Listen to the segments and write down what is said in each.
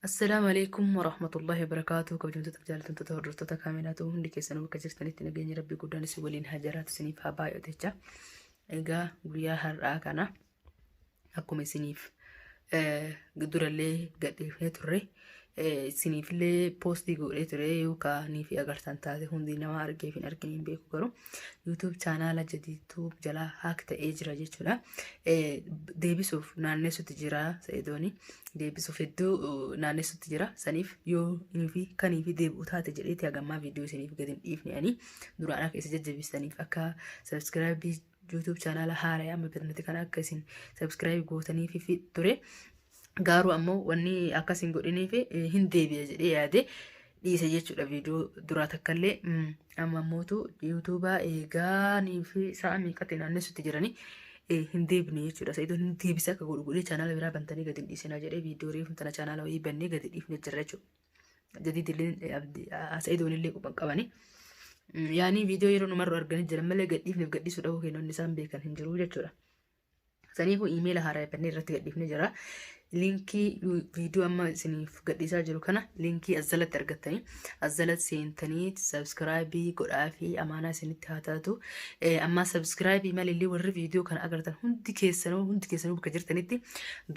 Assalaamu alaikum warahmatullahi wabarakaatuh. Kabajamtoota fi jaallatamtoota hordoftoota kaameeraa ta'uu hundi keessanuu bakka jirtanitti nageenyi Rabbii guddaan isin waliin haa jiraatu, isiniif haa baay'atu jecha. Egaa guyyaa har'aa kana akkuma isiniif durallee gadhiifnee turre, isiniifillee poostii godhee ture yookaan fi agartan taate, hundi nama argee fi hin argine hin beeku, garuu YouTube chaanaala jadiituu jalaa hack ta'ee jira jechuudha. Deebisuuf naannessutti jira, Sa'idooni deebisuuf hedduu naannessutti jira. Saniif yoo inni fi kanii fi deebi'u taate jedheeti hagammaa viidiyoo isiniif gadi hin dhiifne. Ani duraan akka isa jajjabeessaniif, akka subscribe YouTube chaanaala haaraa amma bitannate kana akka isin subscribe gootaniif fi ture. Garuu ammoo wanni akkas hin godhiniif hin deebi'a jedhee yaade dhiise jechuudha viidiyoo duraa takkallee. Amma ammootu yuutuubaa eegaanii fi sa'a meeqatti naannessutti jiranii hin deebine jechuudha. Sa'idoon hin deebise, akka godhu godhee chaanaala biraa bantanii gadi hin dhiisinaa jedhee viidiyoo reefu tana chaanaala wayii bannee gadi dhiifne jirra jechuudha. Jadiidillee Sa'idoon illee quban qabanii. Yaanii viidiyoo yeroo numarru arganii jiran malee gad dhiifneef gadhiisuu dhabuu kennoonni isaan beekan hin jiru jechuudha. Saniifuu iimeela haaraa bannee irratti gadhiifnee jira. Linkii viidiyoo amma isiniif gadhiisaa jiru kana linkii as jalatti argattanii as jalatti seentanii subscribe godhaa fi amaanaa isinitti haa taatu. Ammaa subscribe malillee warri viidiyoo kana agartan hundi keessanuu bakka jirtanitti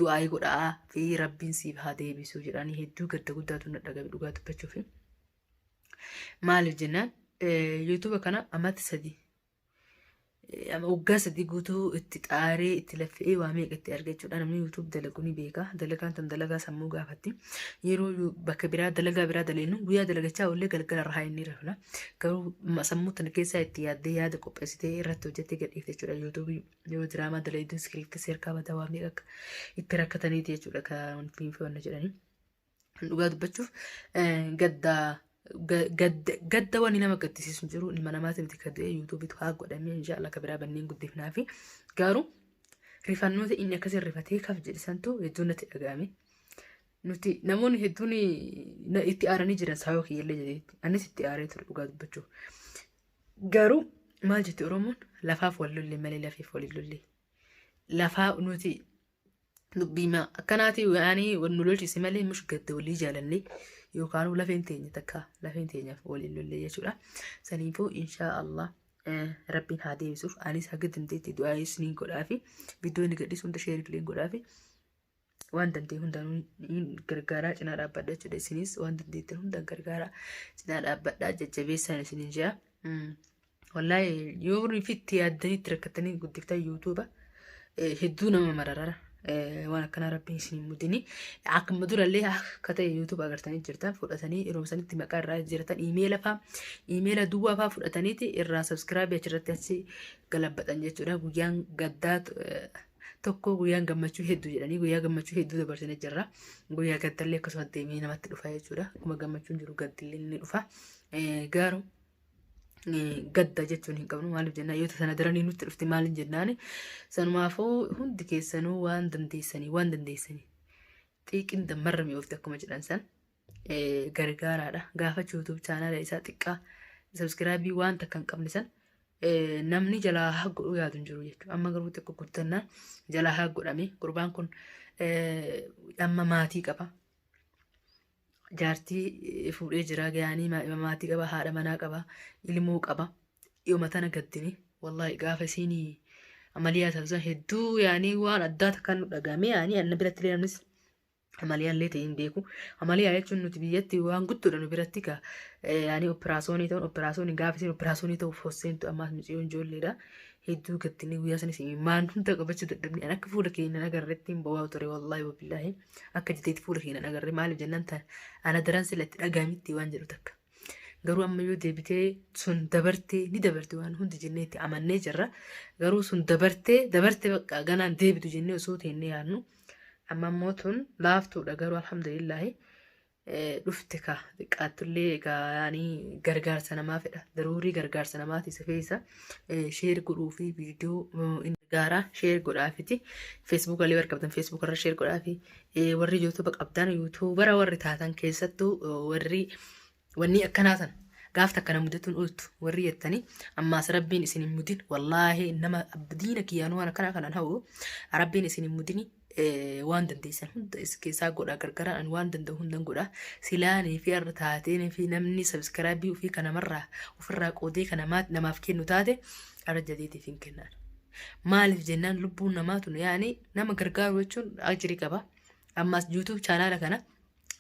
du'aayii godhaa fi Rabbiin siif haa deebisu jedhanii. Hedduu gadda guddaatu na dhagabe dhugaa dubbachuuf. Maaliif jennaan, yuutuuba kana amatti 3, waggaa 3 guutuu itti xaaree, itti laffee, waa meeqa itti argachuudha. Namni YouTube dalagu ni beeka. Dalagaan tan dalagaa sammuu gaafatti. Yeroo bakka biraa dalagaa biraa dalagnu, guyyaa dalagachaa oollee galgala irraa inni rafna. Garuu sammuu tana keessaa itti yaaddee, yaada qopheessitee irratti hojjettee gadhiifte jechuudha. YouTube yoo diraamaa dalagdu script seerkaa badaa, waa meeqa akka itti rakkataniiti jechuudha kan fiinfiwanna jedhanii. Dhugaa dubbachuuf gaddaa gadda, wanni nama gaddisiisu hin jiru. Ilma namaati miti kan du'e, yuutuubitu haa godhamee, inshallah akka biraa banneen guddifnaa fi garuu rifannoota inni akkasii rifatee kaf jedhe santu hedduu natti dhaga'ame. Nuti namoonni hedduun itti aaranii jiran, sababa kiyyallee jedheetti anis itti aaree ture dhugaa dubbachuuf. Garuu maal jetti Oromoon? Lafaaf wal lolle malee lafeef wal hin lolle. Lafaa nuti dubbiima akkanaati yaani nu lolchise malee mush gadda walii jaalallee yookaan lafeen teenya takka lafeen teenyaaf waliin lollee jechuudha. Saniifuu inshaa Allah Rabbiin haa deebisuuf. Anis haga dandeetti du'aa isiniin godhaa fi viidiyoo inni gadhiisu hunda share illee godhaa fi waan danda'e hundaan gargaaraa cinaa dhaabbadha jechuudha. Isinis waan dandeettan hundaan gargaaraa cinaa dhaabbadhaa, jajjabeessaan isiniin jira. Wallaahi yoo itti yaaddanii itti rakkattanii guddiftan yuutuuba hedduu nama mararara. Waan akkanaa Rabbiin isin hin mudini. Akkuma durallee akka ta'e yuutuuba agartanii jirtan, fudhatanii yeroo sanitti maqaa irraa jijjiiratan, iimeela fa'aa, iimeela duwwaa fa'aa fudhataniiti irraa subscribe achirratti achi galabbatan jechuudha. Guyyaan gaddaa tokko guyyaan gammachuu hedduu jedhanii, guyyaa gammachuu hedduu dabarsanii jirra. Guyyaa gaddallee akkasuma deemee namatti dhufa jechuudha. Akkuma gammachuun jiru gaddillee ni dhufa. Garuu gadda jechuun hin qabnu. Maaliif jennaan, yoo sana daranii nutti dhufte maaliin jennaani. Sanumaafuu hundi keessanuu waan dandeessanii xiiqin dammarra mi'oofte akkuma jedhan san gargaaraadha. Gaafa YouTube chaanaala isaa xiqqaa subscribe waan takka hin qabne san namni jalaa haa godhuu yaadu hin jiru jechuudha. Amma garuu xiqqoo guddannaan jalaa haa godhame. Gurbaan kun amma maatii qaba. Jaartii fuudhee jira, gaanii maatii qaba, haadha manaa qaba, ilmoo qaba. Yooma tana gaddini wallahi gaafa isiin amaliyaa taasisan hedduu yaanii waan addaa takka nu dhagahame. Yaanii anna biratti illee namnis amaliyaan illee ta'e hin beeku. Amaliyaa jechuun nuti biyyatti waan guddoodha nu biratti ka yaanii operaasyoonii ta'uun, operaasyoonii gaafa isiin operaasyoonii ta'uuf hosseentu ammaas mucayyoon ijoolleedha. Hedduu gaddini guyyaa sanis maan hunda qabachuu dadhabni. An akka fuula keenya agarretti hin bowaa ture, wallaahi wabillaahi, akka jetteetti fuula keenya agarre. Maaliif jennaan, ana daran sila itti dhagahamitti waan jedhu takka. Garuu amma yoo deebitee sun dabartee ni dabarte waan hundi jennee itti amannee jirra. Garuu sun dabartee dabarte bakka ganaan deebitu jennee osoo teennee yaadnu amma immoo tun laaftuudha. Garuu alhamdulillaahi dhufte ka xiqqaattullee egaa yaanii gargaarsa namaa fedha, daruurii gargaarsa namaati isa feesa. Share godhuu fi viidiyoo inni gargaara share godhaafiti. Feesbuuka illee warri qabdan feesbuuka irra share godhaafi. Warri yuutuuba qabdan, yuutuubara warri taatan, keessattuu warri wanni akkanaa tan gaaf takka na mudatuun ooltu warri jettanii, ammaas Rabbiin isin hin mudin. Wallaahi nama diina kiyyaanuu waan akkanaa kanaan hawwu Rabbiin isin hin mudini. Waan dandeessan hunda is keessaa godha gargaraa ani waan danda'u hundan godha. Silaanii fi har'a taateen fi namni subscribe ofii kanamarraa ofirraa qoodee kan namaaf kennu taate har'a jadiitiif hin kennan. Maaliif jennaan lubbuun namaa tun yaani nama gargaaru jechuun ajrii qaba. Ammas YouTube channel kana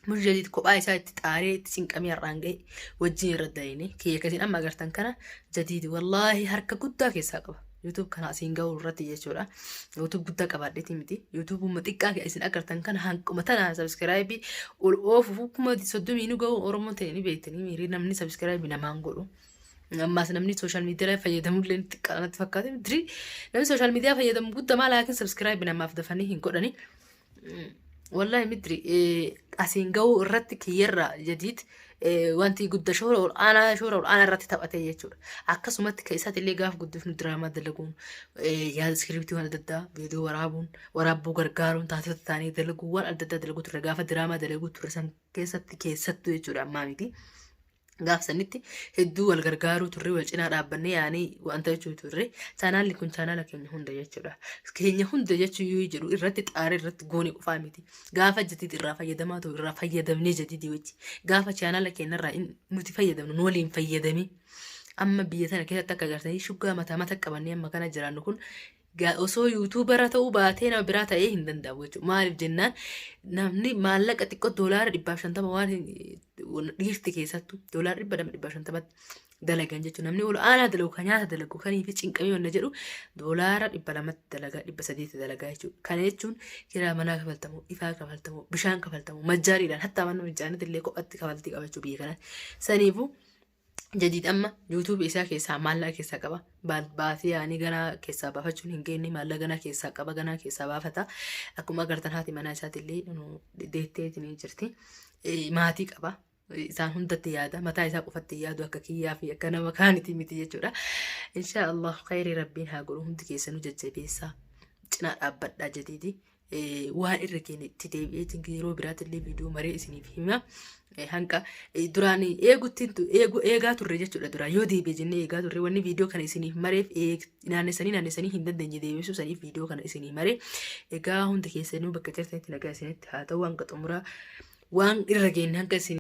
Mush jadiid kophaa isaa itti xaaree itti cinqamee har'aan ga'e wajjin irra dayine kiyya akkasiin amma agartan kana jadiidi wallaahi harka guddaa keessaa qaba. YouTube kana asiin ga'uu irratti jechuudha. YouTube guddaa qabaadheeti miti. YouTube xiqqaa isin agartan kana hanquma tana subscribe ol oofu 30,000 nu ga'u Oromoon ta'e ni beektanii miirii namni subscribe namaan godhu. Ammaas namni social media fayyadamullee xiqqaa natti fakkaate miti. Namni social media fayyadamu guddaa laakiin subscribe namaaf dafanii hin godhani. Wallahi mitri asiin ga'uu irratti kiyyarra jadiid wanti guddaa shoora ol aanaa irratti taphate jechuudha. Akkasumatti kan isaatti illee gaafa guddifnu diraamaa dalaguun, yaada script waan adda addaa viidiyoo waraabuun, waraabbuu gargaaruun, taatota ta'anii dalaguu, waan adda addaa dalaguu turre gaafa diraamaa dalaguu turre san keessatti keessattuu jechuudha ammaa miti. Gaaf sanitti hedduu wal gargaaruu turre, wal cinaa dhaabbannee yaanii wanta jechuu turre. Chaanaalli kun chaanaala keenya hunda jechuudha. Keenya hunda jechuu yoo jedhu irratti xaaree irratti goone qofaa miti. Gaafa jadiid irraa fayyadamaa ta'u irraa fayyadamnee jadiidii wajji. Gaafa chaanaala keenyarraa nuti fayyadamnu nu waliin fayyadamee. Amma biyya tana keessatti akka agartanii shuggaa mataa mata qabannee amma kana jiraannu kun osoo YouTuber ta'uu baatee nama biraa ta'ee hin danda'amu jechuudha. Maaliif jennaan namni maallaqa xiqqoo $150 waan dhiirti keessattuu $200 150tti dalagan jechuudha. Namni ol aanaa dalagu kan nyaata dalagu kanii fi cinqamee wanna jedhu $200tti dalagaa 300tti dalagaa jechuudha. Kana jechuun kiraa manaa kafaltamu, ifaa kafaltamu, bishaan kafaltamu, majjaariidhaan hattaa mana fincaanitti illee kophatti kafaltii qabachuu biyya kanatti. Saniifuu jadiid amma YouTube isaa keessaa maallaqa keessaa qaba. Baasii yaanii ganaa keessaa baafachuun hin geenye maallaqa ganaa keessaa qaba, ganaa keessaa baafata. Akkuma agartan haati manaa isaatillee deetteetii jirti. Maatii qaba. Isaan hundatti yaada. Mataa isaa qofatti yaadu akka kiyyaa fi akka nama kaanitii miti jechuudha. Inshaa Allah khayrii rabbiin haa godhu hundi keessanuu jajjabeessaa. Cinaa dhaabbadhaa jadiidi. Waan irra keenya itti deebi'eetiin yeroo biraatillee viidiyoo maree isiniif hima. Hanqa duraan eegutti eegaa turre jechuudha duraan yoo deebi'e jennee eegaa turre wanni viidiyoo kana isiniif mareef naannessanii naannessanii hin dandeenye deebisuu saniif viidiyoo kana isiniif maree. Egaa hundi keessanuu bakka jirtanitti nagaa isinitti haa ta'u hanga xumuraa waan irra geenye hanga isin.